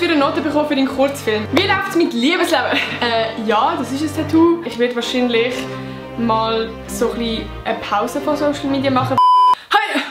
für eine Note bekommen für deinen Kurzfilm? Wie läuft es mit Liebesleben? Ja, das ist ein Tattoo. Ich werde wahrscheinlich mal so ein bisschen eine Pause von Social Media machen. Hi!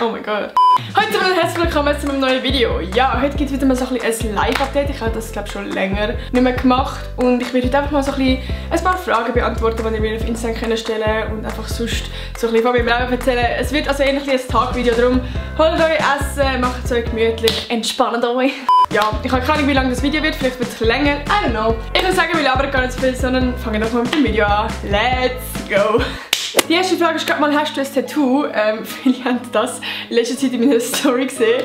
Oh mein Gott. Heute und herzlich willkommen zu meinem neuen Video. Ja, heute gibt es wieder mal so ein Live-Update. Ich habe das, glaube ich, schon länger nicht mehr gemacht. Und ich werde heute einfach mal so ein paar Fragen beantworten, die ihr mir auf Instagram stellen könnt. Und einfach sonst so ein bisschen von meinem Leben erzählen. Es wird also ähnlich ein Tagvideo, darum holt euch Essen, macht es euch gemütlich, entspannt euch. Ja, ich habe keine Ahnung, wie lange das Video wird, vielleicht wird es länger, I don't know. Ich würde sagen, wir labern gar nicht zu viel, sondern fangen doch mal mit dem Video an. Let's go! Die erste Frage ist gerade mal, hast du ein Tattoo? Viele haben das in letzter Zeit in meiner Story gesehen.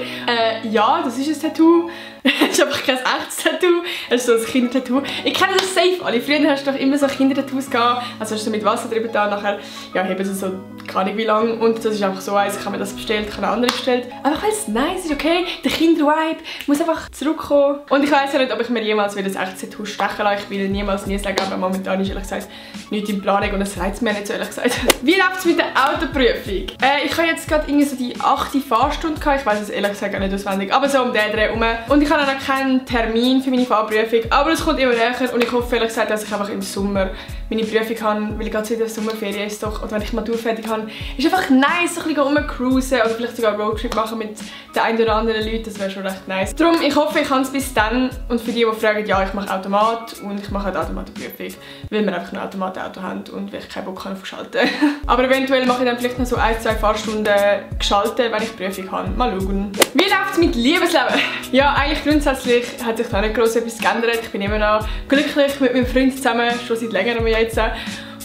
Ja, das ist ein Tattoo. Es ist einfach kein echtes Tattoo. Es ist so ein Kindertattoo. Ich kenne das safe alle. Früher hast du doch immer so Kindertattoos gehabt. Also hast du mit Wasser drüber da, nachher ja, heben sie so keine Ahnung wie lange. Und das ist einfach so eins, ich habe mir das bestellt, ich habe eine andere bestellt. Einfach weil es nice ist, okay? Der Kindervibe muss einfach zurückkommen. Und ich weiß ja nicht, ob ich mir jemals wieder ein echtes Tattoo stechen lasse. Ich will niemals nie sagen, aber momentan ist ehrlich gesagt nichts in Planung und es reizt mir nicht so ehrlich gesagt. Wie läuft es mit der Autoprüfung? Ich habe jetzt gerade irgendwie so die 8. Fahrstunde gehabt. Ich weiß es ehrlich gesagt gar nicht auswendig, aber so um den Dreh herum. Und ich habe noch keinen Termin für meine Fahrprüfung, aber es kommt immer näher und ich hoffe ehrlich gesagt, dass ich einfach im Sommer meine Prüfung habe, weil ich gerade wieder Sommerferien ist doch, oder wenn ich die Matur fertig habe, ist einfach nice, so ein bisschen rumcruisen oder vielleicht sogar einen Roadtrip machen mit den einen oder anderen Leuten, das wäre schon recht nice. Darum, ich hoffe, ich kann es bis dann und für die fragen, ja, ich mache Automat und ich mache halt Automatenprüfung, weil wir einfach ein Automatenauto haben und weil ich keinen Bock habe auf Schalten. Aber eventuell mache ich dann vielleicht noch so 1-2 Fahrstunden geschaltet, wenn ich die Prüfung habe. Mal schauen. Wie läuft es mit Liebesleben? Ja, eigentlich grundsätzlich hat sich da nicht gross etwas geändert. Ich bin immer noch glücklich mit meinem Freund zusammen, schon seit längerem jetzt.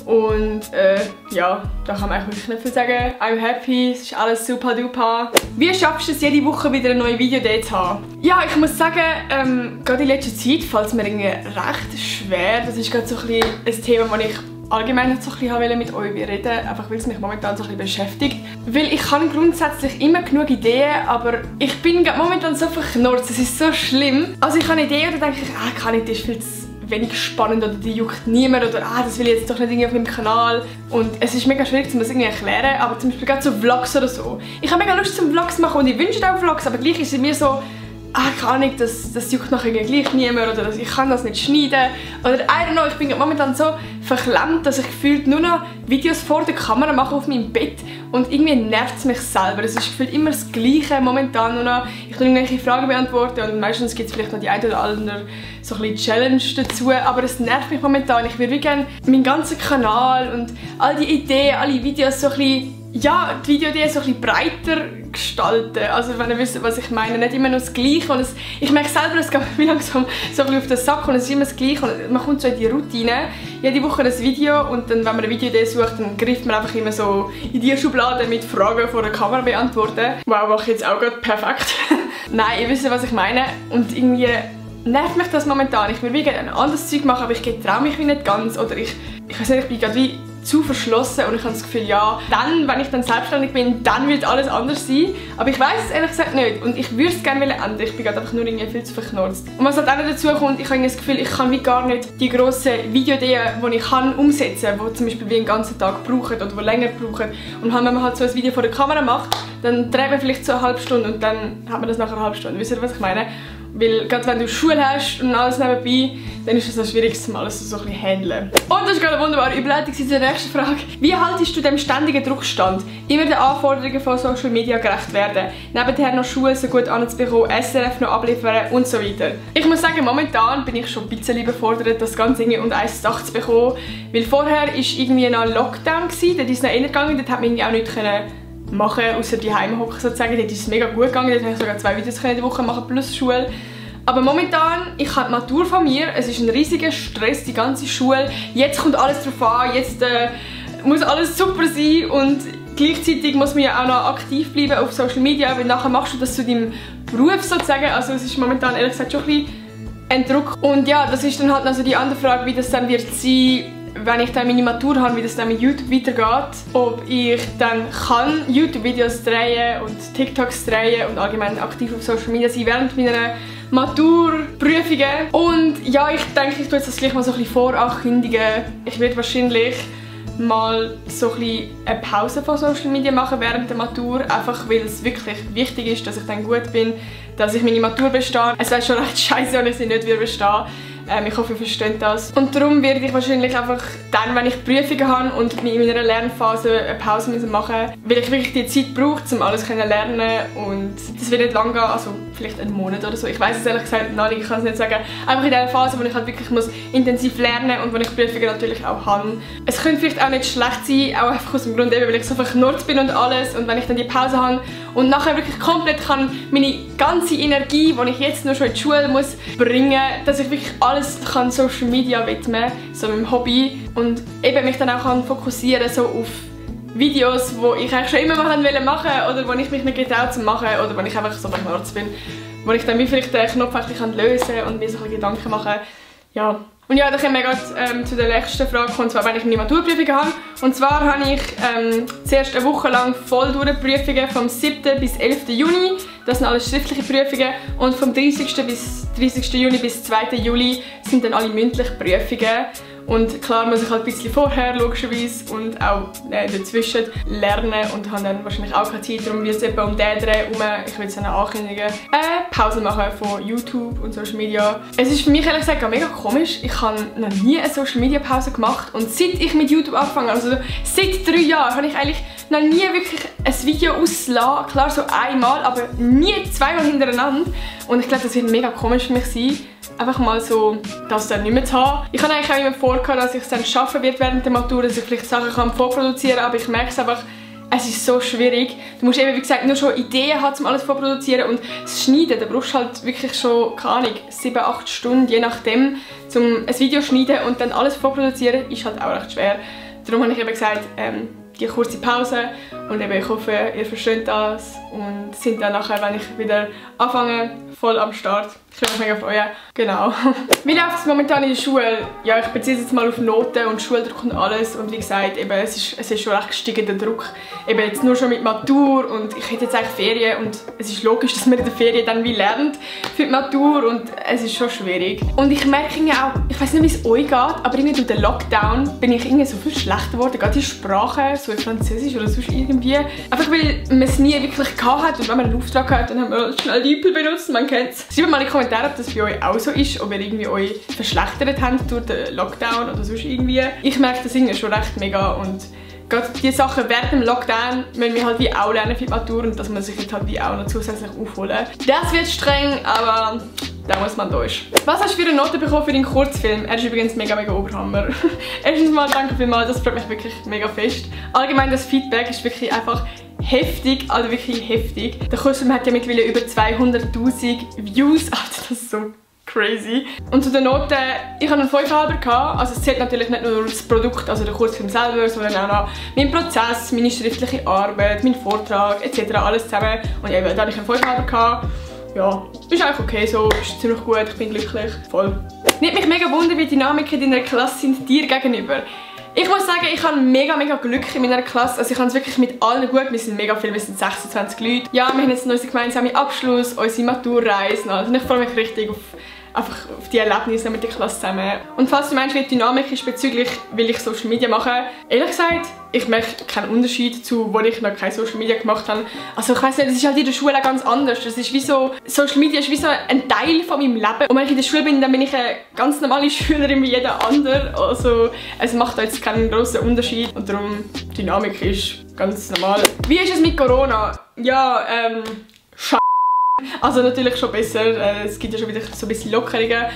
Und ja, da kann man eigentlich wirklich nicht viel sagen. I'm happy, es ist alles super duper. Wie schaffst du es, jede Woche wieder eine neue Videoidee zu haben? Ja, ich muss sagen, gerade in letzter Zeit fällt es mir irgendwie recht schwer. Das ist gerade so ein Thema, das ich allgemein so ein bisschen mit euch reden, einfach weil es mich momentan so ein bisschen beschäftigt. Weil ich habe grundsätzlich immer genug Ideen, aber ich bin momentan so verknurrt, es ist so schlimm. Also ich habe eine Idee oder denke ich, kann ich, die ist viel zu wenig spannend oder die juckt niemand oder das will ich jetzt doch nicht irgendwie auf meinem Kanal. Und es ist mega schwierig, das irgendwie erklären, aber zum Beispiel gerade so Vlogs oder so. Ich habe mega Lust zum Vlogs machen und ich wünsche auch Vlogs, aber gleich ist es mir so, keine Ahnung, das juckt nachher gleich niemand oder ich kann das nicht schneiden oder I don't know, ich bin momentan so verklemmt, dass ich gefühlt nur noch Videos vor der Kamera mache auf meinem Bett und irgendwie nervt es mich selber. Es ist gefühlt immer das Gleiche momentan, nur noch ich kann irgendwelche Fragen beantworten und meistens gibt es vielleicht noch die eine oder andere so ein bisschen Challenge dazu, aber es nervt mich momentan. Ich würde gerne meinen ganzen Kanal und all die Ideen, alle Videos so ein bisschen, ja, die Videoideen so ein bisschen breiter gestalten. Also wenn ihr wisst, was ich meine, nicht immer nur das Gleiche. Und ich merke selber, es geht mir langsam so ein bisschen auf den Sack und es ist immer das Gleiche. Und man kommt so in die Routine. Jede Woche ein Video und dann, wenn man eine Videoidee sucht, dann greift man einfach immer so in die Schublade mit Fragen vor der Kamera beantworten. Wow, mache ich jetzt auch gerade perfekt. Nein, ihr wisst, was ich meine. Und irgendwie nervt mich das momentan. Ich will wie gerne ein anderes Zeug machen, aber ich traue mich wie nicht ganz. Oder ich weiß nicht, ich bin gerade wie zu verschlossen und ich habe das Gefühl, ja, dann, wenn ich dann selbstständig bin, dann wird alles anders sein. Aber ich weiß es ehrlich gesagt nicht und ich würde es gerne ändern. Ich bin gerade einfach nur irgendwie viel zu verknurzt. Und was halt auch noch dazu kommt, ich habe das Gefühl, ich kann wie gar nicht die grossen Videoideen, die ich kann, umsetzen, die zum Beispiel wie einen ganzen Tag brauchen oder die länger brauchen. Und wenn man halt so ein Video vor der Kamera macht, dann dreht man vielleicht so eine halbe Stunde und dann hat man das nach einer halben Stunde. Wisst ihr, was ich meine? Weil gerade wenn du Schule hast und alles nebenbei, dann ist es das Schwierigste, alles so ein bisschen handeln. Und das ist gerade eine wunderbare Überleitung zu der nächsten Frage. Wie haltest du dem ständigen Druckstand? Immer den Anforderungen von Social Media gerecht werden, nebenher noch Schule so gut anzubekommen, SRF noch abliefern und so weiter. Ich muss sagen, momentan bin ich schon ein bisschen überfordert, das Ganze irgendwie unter ein Dach zu bekommen. Weil vorher war irgendwie noch ein Lockdown, dort ist es noch eher gegangen, dort hat man irgendwie auch nichts machen, außer die Heimhocken sozusagen. Dort ist es mega gut gegangen, dort habe ich sogar 2 Videos in der Woche machen plus Schule. Aber momentan, ich habe die Matur von mir, es ist ein riesiger Stress, die ganze Schule. Jetzt kommt alles drauf an, jetzt muss alles super sein und gleichzeitig muss man ja auch noch aktiv bleiben auf Social Media, weil nachher machst du das zu deinem Beruf sozusagen. Also es ist momentan ehrlich gesagt schon ein bisschen ein Druck. Und ja, das ist dann halt noch so die andere Frage, wie das dann wird sein, wenn ich dann meine Matur habe, wie das dann mit YouTube weitergeht. Ob ich dann kann YouTube-Videos drehen und TikToks drehen und allgemein aktiv auf Social Media sein während meiner Maturprüfungen. Und ja, ich denke, ich tue jetzt das gleich mal so ein bisschen vorankündigen. Ich werde wahrscheinlich mal so eine Pause von Social Media machen während der Matur, einfach weil es wirklich wichtig ist, dass ich dann gut bin, dass ich meine Matur bestehe. Es wäre schon recht scheiße, wenn ich sie nicht bestehen. Ich hoffe, ihr versteht das. Und darum werde ich wahrscheinlich einfach dann, wenn ich Prüfungen habe und in meiner Lernphase eine Pause machen müssen, weil ich wirklich die Zeit brauche, um alles zu lernen. Und das wird nicht lang gehen, also vielleicht einen Monat oder so. Ich weiß es ehrlich gesagt noch nicht, ich kann es nicht sagen. Einfach in der Phase, wo ich halt wirklich intensiv lernen muss und wo ich Prüfungen natürlich auch habe. Es könnte vielleicht auch nicht schlecht sein, auch einfach aus dem Grund, weil ich so verknurrt bin und alles. Und wenn ich dann die Pause habe und nachher wirklich komplett kann meine ganze Energie, die ich jetzt nur schon in die Schule muss, bringen, dass ich wirklich alles kann Social Media widmen, so meinem Hobby, und eben mich dann auch kann fokussieren so auf Videos, die ich eigentlich schon immer machen wollte oder wo ich mich nicht getraut zu machen oder wo ich einfach so verknurrt bin, wo ich dann wie vielleicht den Knopf lösen kann und mir so ein Gedanken machen. Ja. Und ja, dann kommen wir gerade zu der nächsten Frage, und zwar, wenn ich meine Maturprüfungen habe. Und zwar habe ich zuerst eine Woche lang voll durch Prüfungen vom 7. bis 11. Juni. Das sind alles schriftliche Prüfungen. Und vom 30. Juni bis 2. Juli sind dann alle mündliche Prüfungen. Und klar muss ich halt ein bisschen vorher, logischerweise, und auch dazwischen lernen und habe dann wahrscheinlich auch keine Zeit, darum wird es etwa um den Dreh herum, ich will es dann ankündigen, Pause machen von YouTube und Social Media. Es ist für mich ehrlich gesagt mega komisch, ich habe noch nie eine Social Media Pause gemacht und seit ich mit YouTube angefangen habe, also seit 3 Jahren, habe ich eigentlich noch nie wirklich ein Video ausgelassen, klar so einmal, aber nie 2-mal hintereinander, und ich glaube, das wird mega komisch für mich sein, einfach mal so das dann nicht mehr zu haben. Ich habe eigentlich auch immer vor, dass ich es dann schaffen wird während der Matur, dass ich vielleicht Sachen vorproduzieren kann, aber ich merke es einfach, es ist so schwierig. Du musst eben, wie gesagt, nur schon Ideen haben, um alles vorproduzieren, und das Schneiden, da brauchst du halt wirklich schon, keine Ahnung, 7-8 Stunden, je nachdem, um ein Video zu schneiden und dann alles vorproduzieren, ist halt auch recht schwer. Darum habe ich eben gesagt, die kurze Pause, und eben, ich hoffe, ihr versteht das und sind dann nachher, wenn ich wieder anfange, voll am Start. Ich würde mich mega freuen. Genau. Wie läuft es momentan in der Schule? Ja, ich beziehe es jetzt mal auf Noten und Schuldruck und alles, und wie gesagt, eben, es ist schon recht gestiegender Druck. Eben jetzt nur schon mit Matur, und ich hätte jetzt eigentlich Ferien, und es ist logisch, dass man in der Ferien dann wie lernt für die Matur, und es ist schon schwierig. Und ich merke irgendwie auch, ich weiß nicht, wie es euch geht, aber irgendwie durch den Lockdown bin ich irgendwie so viel schlechter geworden, gerade in Sprache, so in Französisch oder sonst irgendwie. Einfach weil man es nie wirklich gehabt hat, und wenn man einen Auftrag hat, dann haben wir schnell DeepL benutzt, man kennt es. Schreibt mal in die Kommentare, ob das bei euch auch so ist, ob ihr irgendwie euch verschlechtert habt durch den Lockdown oder sonst irgendwie. Ich merke das irgendwie schon recht mega, und gerade die Sachen während dem Lockdown müssen wir halt wie auch lernen für die Matur, und dass man sich jetzt halt wie auch noch zusätzlich aufholen. Das wird streng, aber da muss man durch. Was hast du für eine Note bekommen für deinen Kurzfilm? Er ist übrigens mega Oberhammer. Erstens mal danke vielmals, das freut mich wirklich mega fest. Allgemein das Feedback ist wirklich einfach heftig, also wirklich heftig. Der Kurzfilm hat ja mittlerweile über 200'000 Views, Alter, das ist so crazy. Und zu den Noten, ich hatte einen 5,5 gehabt. Also es zählt natürlich nicht nur das Produkt, also der Kurzfilm selber, sondern auch noch mein Prozess, meine schriftliche Arbeit, mein Vortrag etc. alles zusammen. Und eben, da hatte ich einen 5,5 gehabt. Ja, ist eigentlich okay so, ist ziemlich gut, ich bin glücklich, voll. Nimmt mich mega wunder, wie die Dynamiken in deiner Klasse sind dir gegenüber. Ich muss sagen, ich habe mega Glück in meiner Klasse. Also ich habe es wirklich mit allen gut. Wir sind mega viele, wir sind 26 Leute. Ja, wir haben jetzt unseren gemeinsamen Abschluss, unsere Maturreise. Also ich freue mich richtig auf die Erlebnisse mit der Klasse zusammen. Und falls du meinst, wie die Dynamik ist bezüglich, will ich Social Media machen, ehrlich gesagt, ich merke keinen Unterschied zu, wo ich noch kein Social Media gemacht habe. Also ich weiss nicht, das ist halt in der Schule auch ganz anders. Das ist wie so, Social Media ist wie so ein Teil von meinem Leben. Und wenn ich in der Schule bin, dann bin ich eine ganz normale Schülerin wie jeder andere. Also es macht da jetzt keinen grossen Unterschied. Und darum, die Dynamik ist ganz normal. Wie ist es mit Corona? Ja, also natürlich schon besser, es gibt ja schon wieder so ein bisschen Lockerungen,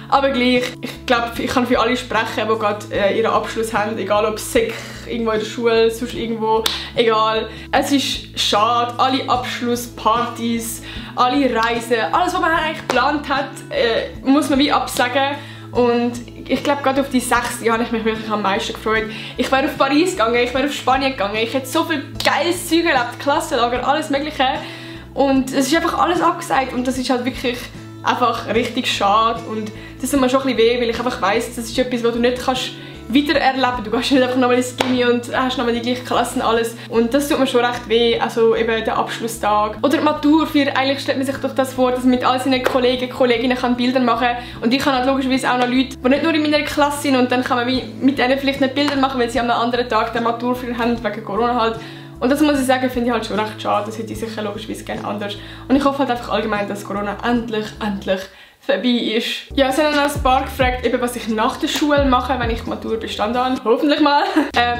aber gleich, ich glaube, ich kann für alle sprechen, die gerade ihren Abschluss haben, egal ob Sek, irgendwo in der Schule, sonst irgendwo, egal. Es ist schade, alle Abschlusspartys, alle Reisen, alles was man eigentlich geplant hat, muss man wie absagen. Und ich glaube, gerade auf die 6 Jahre habe ich mich wirklich am meisten gefreut. Ich wäre auf Paris gegangen, ich wäre auf Spanien gegangen, ich hätte so viel geiles Zeug erlebt, Klassenlager, alles mögliche. Und es ist einfach alles abgesagt, und das ist halt wirklich einfach richtig schade, und das tut mir schon ein bisschen weh, weil ich einfach weiss, das ist etwas, was du nicht kannst weiter erleben. Du gehst nicht einfach nochmal ins Gymi und hast nochmal die gleiche Klasse und alles. Und das tut mir schon recht weh, also eben der Abschlusstag. Oder die Matur, eigentlich stellt man sich doch das vor, dass man mit all seinen Kollegen, Kolleginnen kann Bilder machen kann. Und ich habe halt logischerweise auch noch Leute, die nicht nur in meiner Klasse sind und dann kann man mit denen vielleicht nicht Bilder machen, weil sie am anderen Tag den Matur haben, wegen Corona halt. Und das muss ich sagen, finde ich halt schon recht schade. Das hätte ich sicher logischerweise gerne anders. Und ich hoffe halt einfach allgemein, dass Corona endlich vorbei ist. Ja, es haben dann auch ein paar gefragt, eben, was ich nach der Schule mache, wenn ich die Matur bestanden habe. Hoffentlich mal.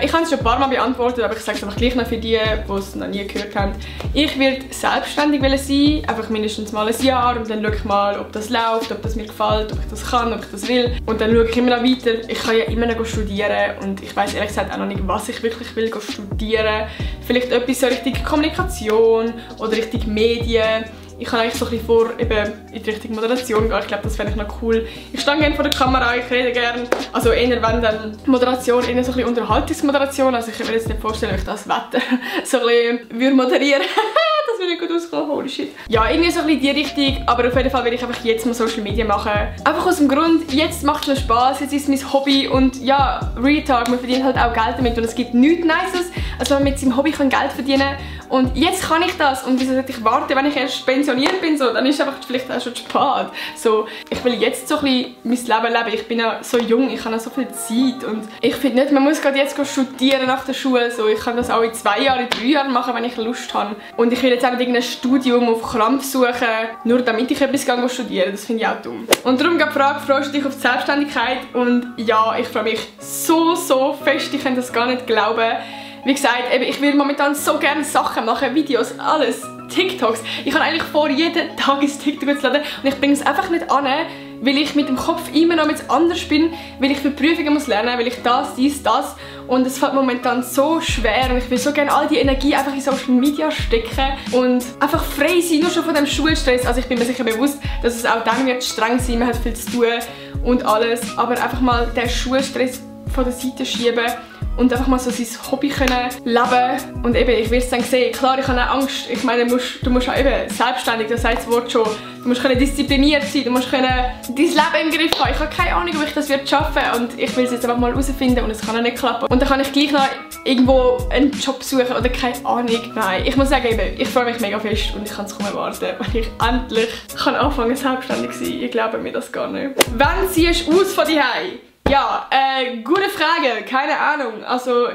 Ich habe es schon ein paar Mal beantwortet, aber ich sage es einfach gleich noch für die, die es noch nie gehört haben. Ich werde selbstständig sein, einfach mindestens mal ein Jahr und dann schaue ich mal, ob das läuft, ob das mir gefällt, ob ich das kann, ob ich das will. Und dann schaue ich immer noch weiter. Ich kann ja immer noch studieren und ich weiß ehrlich gesagt auch noch nicht, was ich wirklich will studieren. Vielleicht etwas so Richtung Kommunikation oder Richtung Medien. Ich habe eigentlich so ein bisschen vor, eben in die Richtung Moderation gehen. Ich glaube, das fände ich noch cool. Ich stehe gerne vor der Kamera, ich rede gerne. Also eher wenn dann Moderation, eher so ein bisschen Unterhaltungsmoderation. Also ich kann mir jetzt nicht vorstellen, wie ich das Wetter so ein bisschen moderieren würde. Das würde nicht gut auskommen, holy shit. Ja, irgendwie so ein bisschen die Richtung, aber auf jeden Fall will ich einfach jetzt mal Social Media machen. Einfach aus dem Grund, jetzt macht es mir Spass, jetzt ist es mein Hobby und ja, Real Talk, man verdient halt auch Geld damit und es gibt nichts Nices, als wenn man mit seinem Hobby Geld verdienen kann. Und jetzt kann ich das und wieso sollte ich warten, wenn ich erst pensioniert bin, so, dann ist es einfach vielleicht auch schon zu spät. So, ich will jetzt so ein bisschen mein Leben leben, ich bin ja so jung, ich habe noch so viel Zeit und ich finde nicht, man muss gerade jetzt studieren nach der Schule, so, ich kann das auch in 2 Jahren, 3 Jahren machen, wenn ich Lust habe. Und ich will jetzt auch nicht irgendein Studium auf Krampf suchen, nur damit ich etwas studieren kann, das finde ich auch dumm. Und darum geht die Frage, freust du dich auf die Selbstständigkeit? Und ja, ich freue mich so fest, ich kann das gar nicht glauben. Wie gesagt, eben, ich will momentan so gerne Sachen machen, Videos, alles, TikToks. Ich habe eigentlich vor, jeden Tag ins TikTok zu laden und ich bringe es einfach nicht an, weil ich mit dem Kopf immer noch mit anders bin, weil ich für Prüfungen muss lernen, weil ich dies, das und es fällt momentan so schwer und ich will so gerne all die Energie einfach in Social Media stecken und einfach frei sein, nur schon von dem Schulstress. Also ich bin mir sicher bewusst, dass es auch dann wird streng sein, man hat viel zu tun und alles, aber einfach mal den Schulstress von der Seite schieben und einfach mal so sein Hobby können leben. Und eben, ich werde es dann sehen. Klar, ich habe auch Angst. Ich meine, du musst auch eben selbstständig, das sagt das Wort schon. Du musst diszipliniert sein, du musst dein Leben im Griff haben. Ich habe keine Ahnung, ob ich das schaffen werde und ich will es jetzt einfach mal herausfinden und es kann auch nicht klappen. Und dann kann ich gleich noch irgendwo einen Job suchen oder keine Ahnung. Nein, ich muss sagen, eben, ich freue mich mega fest und ich kann es kaum erwarten, wenn ich endlich anfangen selbstständig zu sein. Ich glaube mir das gar nicht. Wann ziehst du aus von zu Hause? Ja, gute Frage, keine Ahnung. Also,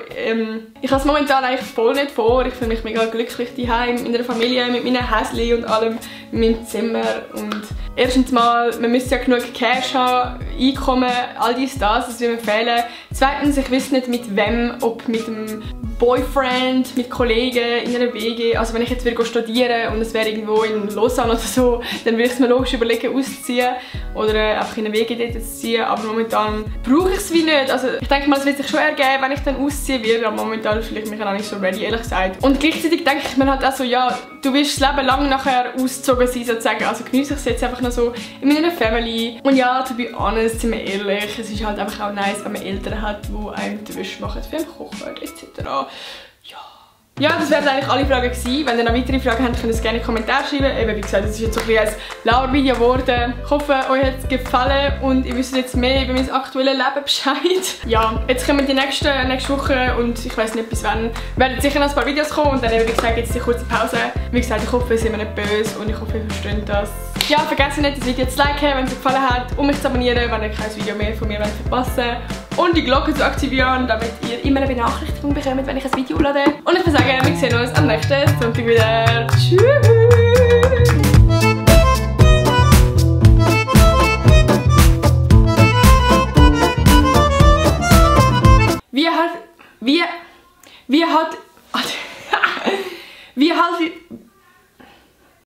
ich habe es momentan eigentlich voll nicht vor. Ich fühle mich mega glücklich daheim in der Familie, mit meinen Häschen und allem, in meinem Zimmer. Und erstens mal, man müsste ja genug Cash haben, Einkommen, all das würde mir fehlen. Zweitens, ich weiß nicht mit wem, ob mit dem Boyfriend, mit Kollegen in einer WG. Also wenn ich jetzt wieder studieren und es wäre irgendwo in Lausanne oder so, dann würde ich es mir logisch überlegen, auszuziehen oder einfach in eine WG dort zu ziehen. Aber momentan brauche ich es wie nicht. Also ich denke mal, es wird sich schon ergeben, wenn ich dann ausziehen werde. Aber momentan fühle ich mich auch nicht so ready, ehrlich gesagt. Und gleichzeitig denke ich mir halt auch so, ja, du wirst das Leben lang nachher ausgezogen sein, sozusagen. Also genieße ich es jetzt einfach noch so in meiner Family. Und ja, to be honest, sind wir ehrlich, es ist halt einfach auch nice, wenn man Eltern hat, die einem die Wäsche machen, für einen kochen etc. Ja, das wären eigentlich alle Fragen gewesen. Wenn ihr noch weitere Fragen habt, könnt ihr es gerne in die Kommentare schreiben. Eben, wie gesagt, das ist jetzt so ein bisschen ein Labervideo geworden. Ich hoffe, euch hat es gefallen und ihr wisst jetzt mehr über mein aktuelles Leben Bescheid. Ja, jetzt kommen die nächste Woche und ich weiss nicht bis wann, werden sicher noch ein paar Videos kommen und dann eben, wie gesagt, jetzt die kurze Pause. Wie gesagt, ich hoffe, ihr seid mir nicht böse und ich hoffe, ihr versteht das. Ja, vergesst nicht, das Video zu liken, wenn es euch gefallen hat und mich zu abonnieren, wenn ihr kein Video mehr von mir verpassen wollt. Und die Glocke zu aktivieren, damit ihr immer eine Benachrichtigung bekommt, wenn ich ein Video lade. Und ich würde sagen, wir sehen uns am nächsten Sonntag wieder. Tschüss!